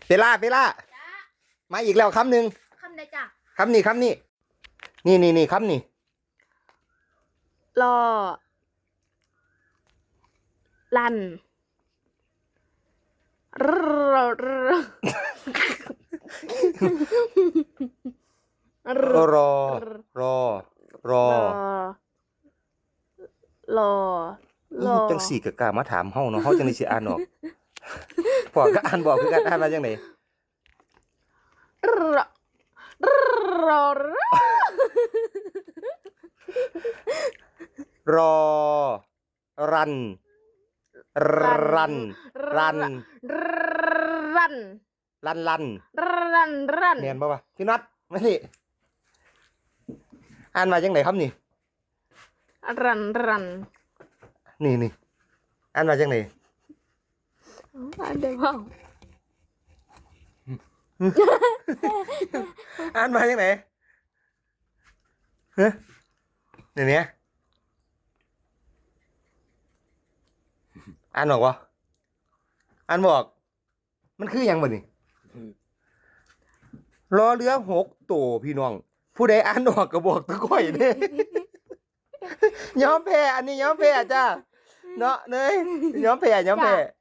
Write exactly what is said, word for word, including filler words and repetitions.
เปล่า เปล่า มาอีกแล้วคำหนึ่ง คำใดจ้ะ คำนี้ คำนี้ นี่ นี่ นี่ คำนี้ รอ รัน รอ รอ รอ รอ รอ รอ รอ จังสี่ก็กล้ามาถามเฮาเนาะ เฮาจังได๋สิอ่านออก พ่อก็อ่านบ่ออกคือกัน อ่านว่าจังได๋ รอ รอ รอ รอ รัน รัน รัน รัน รัน รัน รัน รัน แม่นบ่วะ พี่น็อต มานี่ อ่านว่าจังได๋คำนี้ รัน รัน นี่ นี่ อ่านว่าจังได๋ อ่านได้เปล่า อ่านว่าจังได๋ ฮะ นี่ นี่ อ่านออกบ่ อ่านบ่ออก มันคือหยังบ่นี่ รอเรือหกโตพี่น้อง ผู้ใดอ่านออกก็บอกตะก้อยเด้ ยอมแพ้ อันนี้ยอมแพ้จ้า เนาะเนย ยอมแพ้ ยอมแพ้ จ้ะ